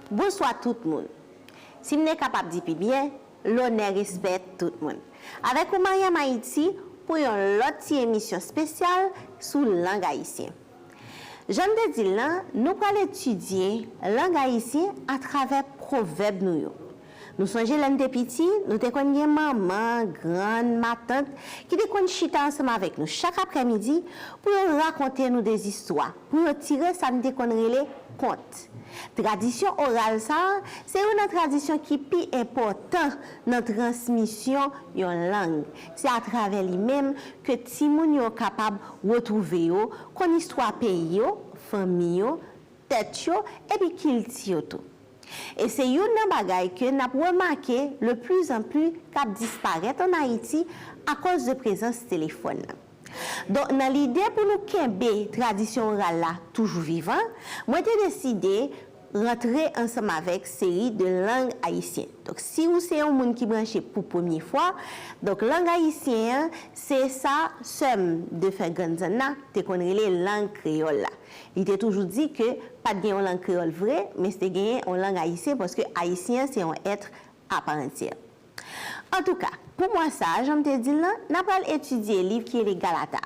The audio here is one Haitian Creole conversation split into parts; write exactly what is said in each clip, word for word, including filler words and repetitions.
Bonswa tout moun. Si m te kapab di pi byen, lonè, respè tout moun. Avèk ou Mariam Ayiti pou yon lòt ti emisyon espesyal sou lang ayisyen. Jan m te di l lan, nou pral etidye lang ayisyen atravè pwovèb nou yo. Nou sonje lè n te piti, nou te konn gen manman, grann, matant ki te konn chita ansanm avèk nou chak aprèmidi pou yo rakonte nou de zistwa, pou yo tire sa n te konn rele kont. Tradisyon oral sa a, se youn nan tradisyon ki pi enpòtan nan transmisyon yon lang. Se atravè li menm ke timoun yo kapab retwouve yo, konn istwa peyi yo, fanmi yo, tèt yo, epi kilti yo tou. E se youn nan bagay ke n ap remake le plus en plus k ap disparèt ann Ayiti akoz de prezans telefòn nan. Donk, nan lide pou nou kenbe tradisyon oral la toujou vivan, mwen te deside rantre ansanm avèk seri de lang ayisyen. Donk, si ou se yon moun ki branche pou premye fwa, donk, lang ayisyen an, se sa sè m de fè grann zanna te konn rele lang kreyòl la. Li te toujou di ke pa t gen yon lang kreyòl vre, men se te genyen yon lang ayisyen, paske ayisyen an se yon èt aparantyè. Antouka, pou mwa sa a, jan m te di l lan, n a pral etidye liv ki rele Galata.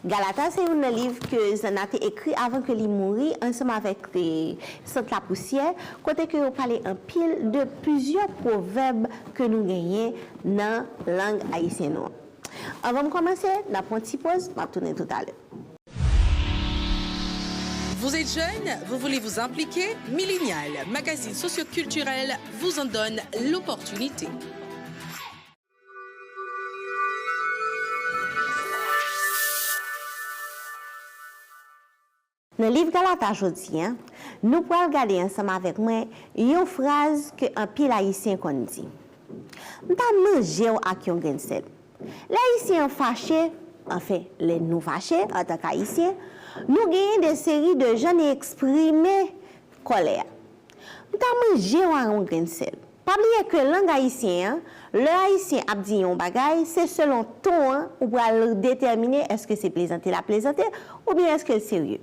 Galata se youn nan liv ke Zanna te ekri avan ke li mouri ansanm avèk, e, Sant Lapousyè, kote ke yo pale anpil de plizyè pwovèb ke nou genyen nan lang ayisyen nou an. Anvan m kòmanse, n ap pran ti poz, m ap tounen toutalè. Vous êtes jeune, vous voulez vous impliquer? Millennial, magazine socioculturel, vous en donne l'opportunité. Nan liv Galata jodi a, nou pral gade ansanm avèk mwen yon fraz ke anpil Ayisyen konn di. M ta manje w ak yon grenn sèl. Lè Ayisyen an fache, anfen, lè nou fache antanke Ayisyen, nou genyen de seri de jan nou eksprime kòlè a. M ta manje w ak yon grenn sèl. Pa bliye ke lang ayisyen an, lè Ayisyen ap di yon bagay, se selon ton an ou pral detèmine èske se plezante l ap plezante oubyen èske l serye.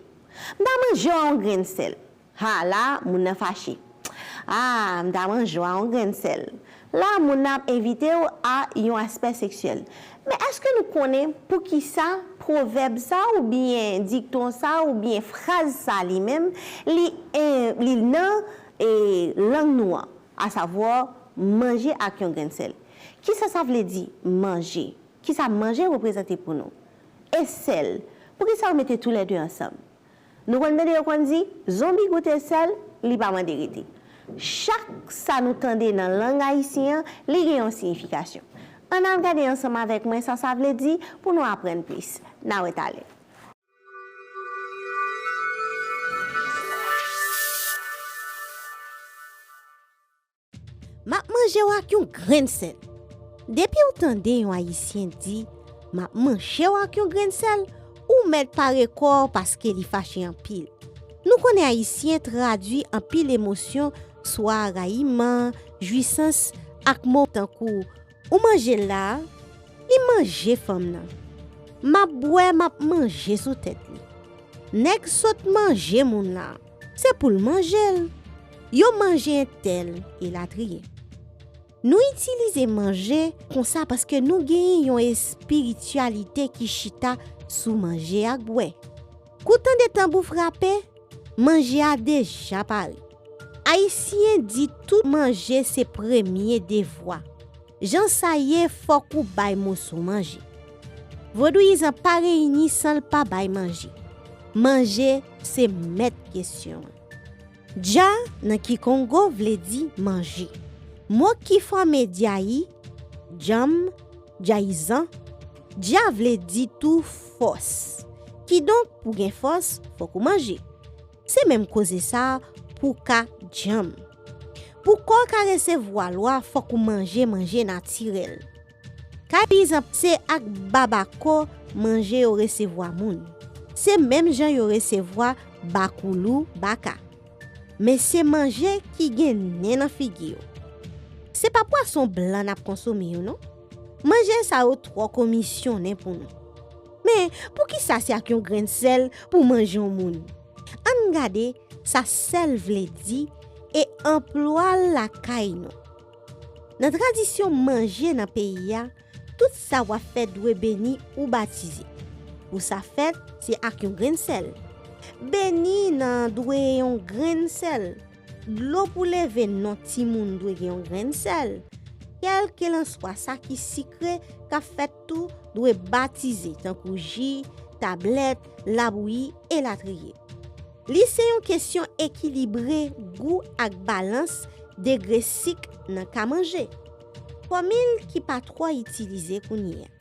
M ta manje w ak yon grenn sèl. Ha, la, moun nan fache. A, m ta manje w a yon grenn sèl. La, moun nan ap envite w a yon aspè seksyèl. Men èske nou konnen poukisa pwovèb sa oubyen dikton sa oubyen fraz sa li menm, li, e, li nan, e, lang nou an, asavwa manje ak yon grenn sèl? Kisa sa vle di manje? Kisa manje reprezante pou nou? E sèl, poukisa yo mete toulède ansanm? Nou konn tande yo konn di, zonbi goute sèl, li pa mande rete. Chak sa nou tande nan lang ayisyen an, li gen yon siyifikasyon. Ann al gade ansanm avèk mwen sa sa vle di pou nou aprann plis. N a wè talè. M ap manje w ak yon grenn sèl. Depi w tande yon Ayisyen di, "M ap manje w ak yon grenn sèl," ou mèt pare kò w paske li fache anpil. Nou konnen Ayisyen tradui anpil emosyon, swa rayiman, jwisans, ak mo tankou, "Ou manje l la a?" Li manje fanm nan. M ap bwè, m ap manje sou tèt li. Nèg sot manje moun la. Se pou l manje l. Yo manje entèl, elatriye. Nou itilize manje konsa paske nou genyen yon espirityalite ki chita sou manje ak bwè. Kou tande tanbou frape, manje a deja pare. Ayisyen di tout manje se premye devwa. Jan sa ye, fòk ou bay moso manje. Vodouyizan pa reyini san l pa bay manje. Manje se mèt kesyon an. Dja nan Kikongo vle di manje. Mo ki fòme dyayi, djanm, djayizan, dya vle di tou fòs. Kidonk, pou gen fòs, fòk ou manje. Se menm koze sa a pou ka djanm. Pou kò w ka resevwa lwa, fòk ou manje manje natirèl. Ka egzanp, se ak babako manje yo resevwa moun. Se menm jan yo resevwa bakoulou, baka. Men se manje ki gen nen nan figi yo. Se pa pwason blan n ap konsome yo, non. Manje sa yo twò komisyonnen pou nou. Men, poukisa se ak yon grenn sèl pou manje yon moun? Ann gade sa sèl vle di e anplwa l lakay nou. Nan tradisyon manje nan peyi a, tout sa w ap fè dwe beni ou batize. Pou sa fèt, se ak yon grenn sèl. Beni nan dwe yon grenn sèl. Dlo pou leve non timoun dwe gen yon grenn sèl. Kèlkelanswa sa ki sikre k ap fèt tou dwe batize, tankou ji, tablèt, labouyi, elatriye. Li se yon kesyon ekilibre gou ak balans degre sik nan ka manje. Fòmil ki pa twò itilize kounye a.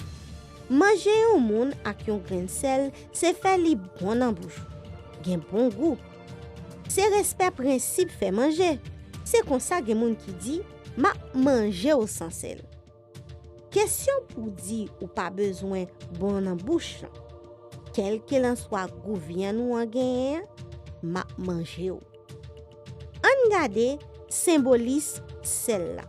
Manje yon moun ak yon grenn sèl se fè li bon nan bouch, gen bon gou. Se respè prensip fè manje. Se konsa gen moun ki di, "M ap manje w san sèl." Kesyon pou di ou pa bezwen bon nan bouch lan. Kèlkelanswa gou vyann ou an genyen an, "M ap manje w." Ann gade senbolis sèl la.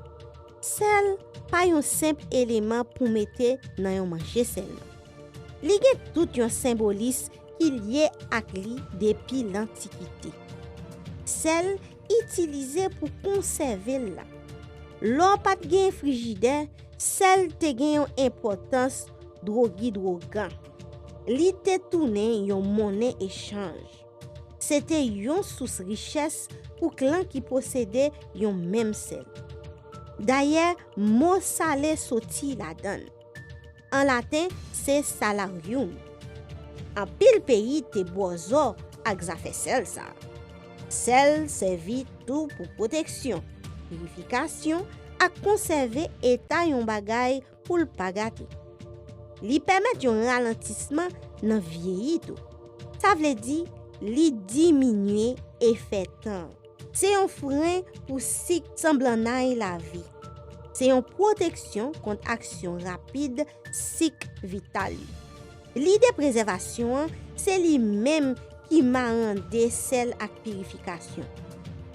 Sèl pa yon senp eleman pou mete nan yon manje sèlman. Li gen tout yon senbolis ki lye ak li depi lantikite. Sèl itilize pou konsève l la. Lè w pa t gen frijidè, sèl te gen yon enpòtans dwogidwogan. Li te tounen yon monnen echanj. Se te yon sous richès pou klan ki posede yon menm sèl. Dayè, mo sale soti ladan l. An laten, se salarium. Anpil peyi te bwòzò ak zafè sèl sa a. Sèl sèvi tou pou pwoteksyon, pirifikasyon ak konsève eta yon bagay pou l pa gate. Li pèmèt yon ralantisman nan vyeyi tou. Sa vle di, li diminye efè tan. Se yon fren pou sik sanblannay lavi. Se yon pwoteksyon kont aksyon rapid sik vital yo. Lide prezèvasyon an, se li menm ki marande sèl ak pirifikasyon.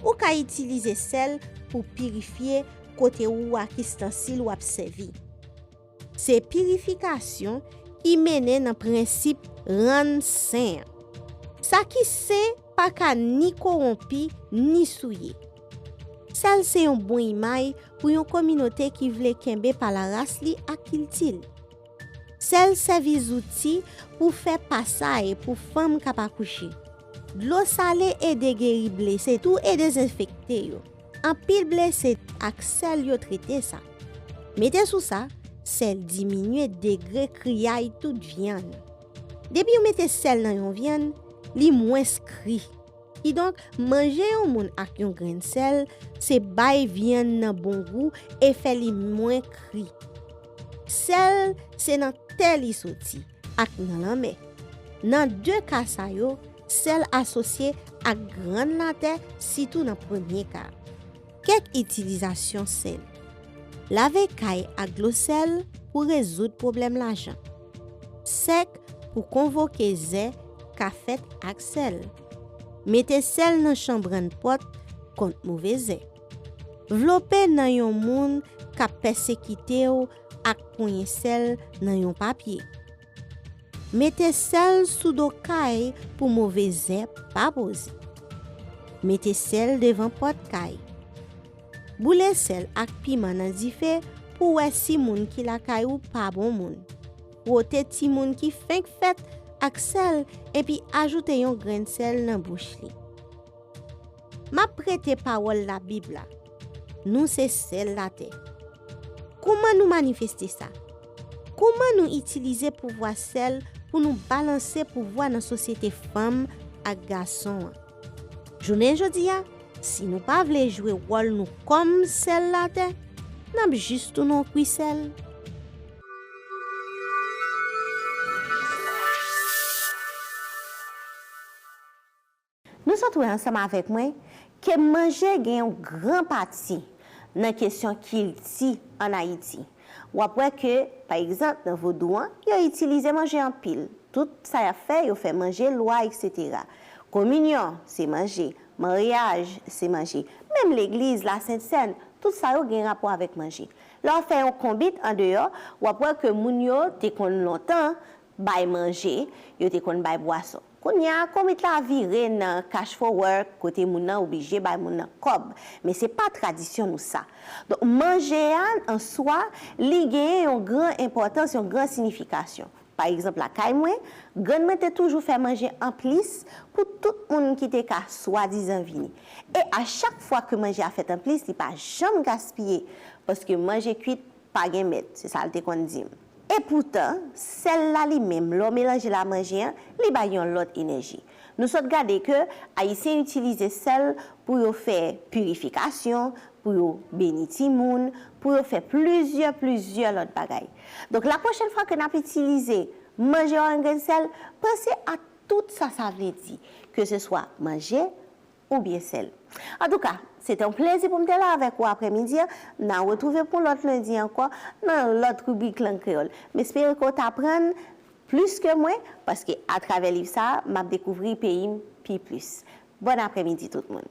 Ou ka itilize sèl pou pirifye kote ou ak istansil w ap sèvi. Se pirifikasyon ki mennen nan prensip rann sen an. Sa ki sen pa ka ni kowonpi, ni souye. Sèl se yon bon imay pou yon kominote ki vle kenbe palaras li ak kilti l. Sèl sèvi zouti pou fè pasay pou fanm k ap akouche. Dlo sale ede geri blese tou e dezenfekte yo. Anpil blese ak sèl yo trete sa. Mete sou sa, sèl diminye degre kriyay tout vyann. Depi w mete sèl nan yon vyann, li mwens kri. Kidonk, manje yon moun ak yon grenn sèl, se bay vyann nan bon gou e fè li mwen kri. Sèl se nan tè li soti ak nan lanmè. Nan de ka sa yo, sèl asosye ak grann latè, sitou nan premye ka. Kèk itilizasyon sèl. Lave kay ak dlo sèl pou rezoud pwoblèm lajan. Sèk pou konvoke zè ka fèt ak sèl. Mete sèl nan chanbrann pòt kont move zè. Vlope nan yon moun k ap pèsekite w ak ponyen sèl nan yon papye. Mete sèl sou do kay pou move zè pa poze. Mete sèl devan pòt kay. Boule sèl ak piman nan dife pou wè si moun ki lakay ou pa bon moun. Fwote timoun ki fenk fèt ak sèl epi ajoute yon grenn sèl nan bouch li. M ap prete pawòl Labib la. Nou se sèl latè. Kouman nou manifeste sa? Kouman nou itilize pouvwa sèl pou nou balanse pouvwa nan sosyete fanm ak gason an? Jounen jodi a, si nou pa vle jwe wòl nou kòm sèl latè, n ap jis tounen yon kwi sèl. Nou sot wè ansanm avèk mwen ke manje gen yon gran pati nan kesyon kilti ann Ayiti. W ap wè ke, pa egzanp, nan vodou an, yo itilize manje anpil. Tout sa y ap fè, yo fè manje, lwa, etsetera. Kominyon, se manje. Maryaj, se manje. Menm legliz, Lasent Sèn, tout sa yo gen rapò avèk manje. Lè w fè yon konbit andeyò, w ap wè ke moun yo te konn lontan bay manje, yo te konn bay bwason. Kounye a, konbit la vire nan cash for work, kote moun nan oblije bay moun nan kòb. Men se pa tradisyon nou sa. Donk, manje a, an swa, li genyen yon gran enpòtans, yon gran siyifikasyon. Pa egzanp, lakay mwen, grann mwen te toujou fè manje anplis pou tout moun ki te ka swadizan vini. E a chak fwa ke manje a fèt anplis, li pa janm gaspiye, paske manje kwit pa gen mèt, se sa l te konn di m. Epoutan, sèl la li menm, lè w melanje l a manje an, li bay yon lòt enèji. Nou sot gade ke Ayisyen itilize sèl pou yo fè pirifikasyon, pou yo beni timoun, pou yo fè plizyè, plizyè lòt bagay. Donk, lapwochèn fwa ke n ap itilize manje a yon grenn sèl, panse a tout sa sa vle di, ke se swa manje oubyen sèl. Antouka, se te yon plezi pou m te la avèk ou aprèmidi an. N a retwouve pou lòt lendi ankò nan yon lòt ribrik lang kreyòl. M espere ke w t aprann plis ke mwen, paske atravè liv sa a, m ap dekouvri peyi m pi plis. Bòn aprèmidi tout moun.